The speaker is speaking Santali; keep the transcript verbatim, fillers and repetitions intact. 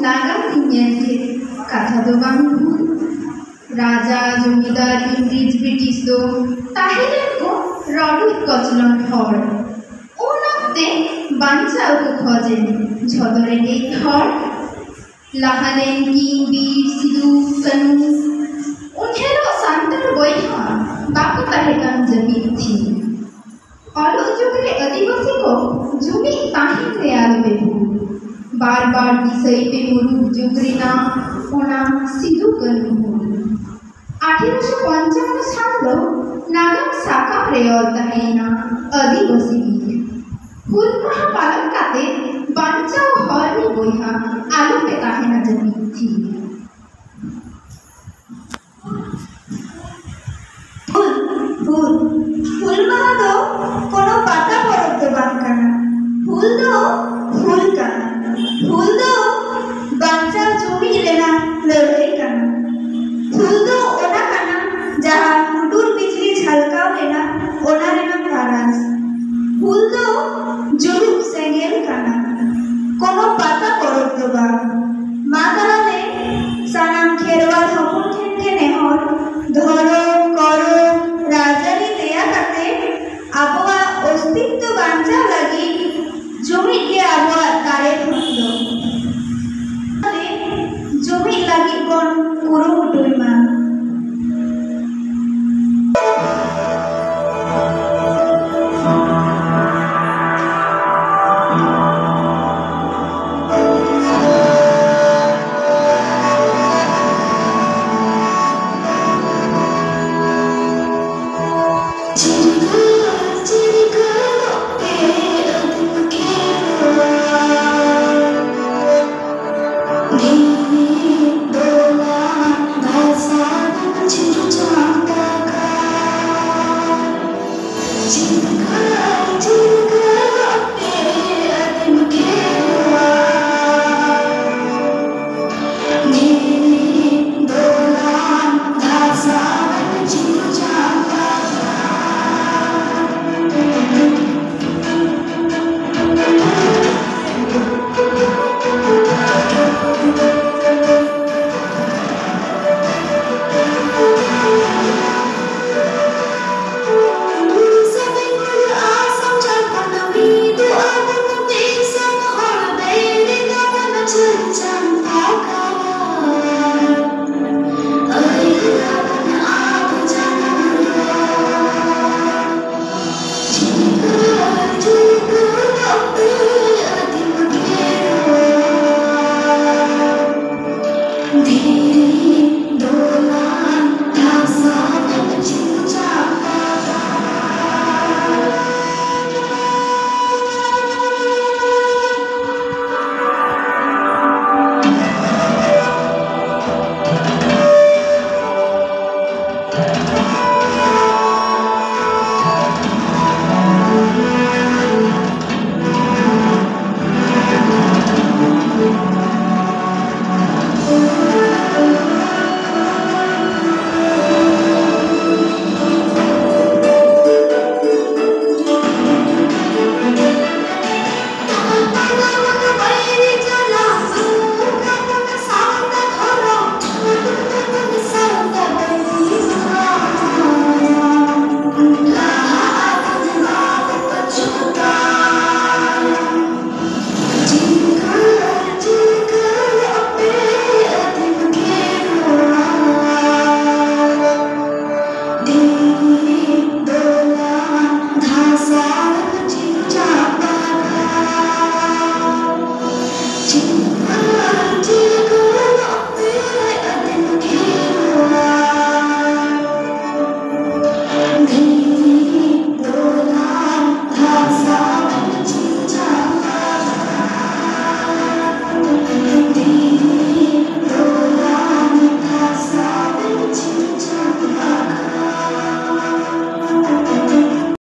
ᱱᱟᱜᱟᱢ ᱤᱧ ᱧᱮᱞ ᱠᱮᱫ, ᱠᱟᱛᱷᱟ ᱫᱚ ᱵᱟᱝ ᱵᱷᱩᱞ᱾ ᱨᱟᱡᱟ, ᱡᱚᱢᱤᱫᱟᱨ, ᱤᱝᱨᱮᱡᱽ, ᱵᱨᱤᱴᱤᱥ ᱫᱚ ᱛᱟᱦᱮᱸ ᱞᱮᱱ ᱠᱚ ᱨᱚᱰᱚᱡ ᱠᱚᱪᱞᱚᱱ ᱦᱚᱲ᱾ ᱩᱱ ᱚᱠᱛᱮ ᱵᱟᱧᱪᱟᱣ ᱠᱚ ᱠᱷᱚᱡᱮᱱ ᱡᱷᱚᱛᱚ ᱨᱮᱸᱜᱮᱡ ᱦᱚᱲ᱾ ᱞᱟᱦᱟ ᱞᱮᱱ ᱠᱤᱱ ᱵᱤᱨ ᱥᱤᱫᱩ ᱠᱟᱹᱱᱩ᱾ ᱩᱱ ᱦᱤᱞᱳᱜ ᱥᱟᱱᱛᱟᱲ ᱵᱚᱭᱦᱟ ᱵᱟᱠᱚ ᱛᱟᱦᱮᱸ ᱠᱟᱱ ᱡᱟᱹᱯᱤᱫ ᱛᱷᱤᱨ᱾ ᱚᱞᱚᱜ ᱡᱩᱜᱽ ᱨᱮ ᱟᱹᱫᱤᱵᱟᱹᱥᱤ ᱠᱚ ᱡᱩᱢᱤᱫ ᱛᱟᱦᱮᱱ ᱨᱮ ᱟᱞᱚᱯᱮ ᱵᱷᱩᱞ᱾ ᱵᱟᱨ ᱵᱟᱨ ᱫᱤᱥᱟᱹᱭ ᱯᱮ ᱢᱩᱨᱩᱠ ᱡᱩᱜᱽ ᱨᱮᱱᱟᱜ ᱚᱱᱟ ᱥᱤᱫᱩ ᱠᱟᱹᱱᱩ ᱦᱩᱞ᱾ ᱟᱴᱷᱮᱨᱚᱥᱚ ᱯᱚᱧᱪᱟᱱᱱᱚ ᱥᱟᱞ ᱫᱚ ᱱᱟᱜᱟᱢ ᱥᱟᱠᱟᱢ ᱨᱮ ᱚᱞ ᱛᱟᱦᱮᱸᱭᱮᱱᱟ ᱟᱹᱫᱤᱵᱟᱹᱥᱤ ᱵᱤᱨ᱾ ᱦᱩᱞ ᱢᱟᱦᱟ ᱯᱟᱞᱚᱱ ᱠᱟᱛᱮ ᱵᱟᱧᱪᱟᱣ ᱦᱚᱲ ᱨᱤᱱ ᱵᱚᱭᱦᱟ ᱟᱞᱚᱯᱮ ᱛᱟᱦᱮᱱᱟ ᱡᱟᱹᱯᱤᱫ ᱛᱷᱤᱨ᱾ ᱦᱩᱞ, ᱦᱩᱞ, ᱦᱩᱞ ᱢᱟᱦᱟ ᱫᱚ ᱠᱳᱱᱳ ᱯᱟᱛᱟ ᱯᱚᱨᱚᱵᱽ ᱫᱚ ᱵᱟᱝ ᱠᱟᱱᱟ᱾ ᱦᱩᱞ ᱫᱚ ᱦᱩᱞ ᱠᱟᱱᱟ᱾ ᱦᱩᱞ ᱫᱚ ᱵᱟᱧᱪᱟᱣ ᱡᱩᱢᱤᱫ ᱨᱮᱱᱟᱜ ᱞᱟᱹᱲᱦᱟᱹᱭ ᱠᱟᱱᱟ᱾ ᱦᱩᱞ ᱫᱚ ᱚᱱᱟ ᱠᱟᱱᱟ ᱡᱟᱦᱟᱸ ᱦᱩᱰᱩᱨ ᱵᱤᱡᱽᱞᱤ ᱡᱷᱟᱞᱠᱟᱣ ᱞᱮᱱᱟ ᱚᱱᱟ ᱨᱮᱱᱟᱜ ᱛᱟᱨᱟᱥ᱾ ᱦᱩᱞ ᱫᱚ ᱡᱩᱞᱩᱜ ᱥᱮᱸᱜᱮᱞ ᱠᱟᱱᱟ, ᱠᱳᱱᱳ ᱯᱟᱛᱟ ᱯᱚᱨᱚᱵᱽ ᱫᱚ ᱵᱟᱝ᱾ ᱢᱟ ᱛᱟᱦᱚᱞᱮ ᱥᱟᱱᱟᱢ ᱠᱷᱮᱨᱣᱟᱞ ᱦᱚᱯᱚᱱ ᱴᱷᱮᱱ ᱜᱮ ᱱᱮᱦᱚᱨ, ᱫᱷᱚᱨᱚᱢ, ᱠᱚᱨᱚᱢ, ᱨᱟᱡᱽᱟᱹᱨᱤ ᱛᱮᱭᱟ ᱠᱟᱛᱮ ᱟᱵᱚᱣᱟᱜ ᱚᱥᱛᱤᱛᱛᱚ ᱵᱟᱧᱪᱟᱣ ᱞᱟᱹᱜᱤᱫ ᱡᱩᱢᱤᱫ ᱜᱮ ᱟᱵᱚᱣᱟᱜ ᱫᱟᱲᱮ ᱫᱷᱚᱱ ᱫᱚ᱾ ᱡᱩᱢᱤᱫ ᱞᱟᱹᱜᱤᱫ ᱵᱚᱱ ᱠᱩᱨᱩᱢᱩᱴᱩᱭ ᱢᱟ᱾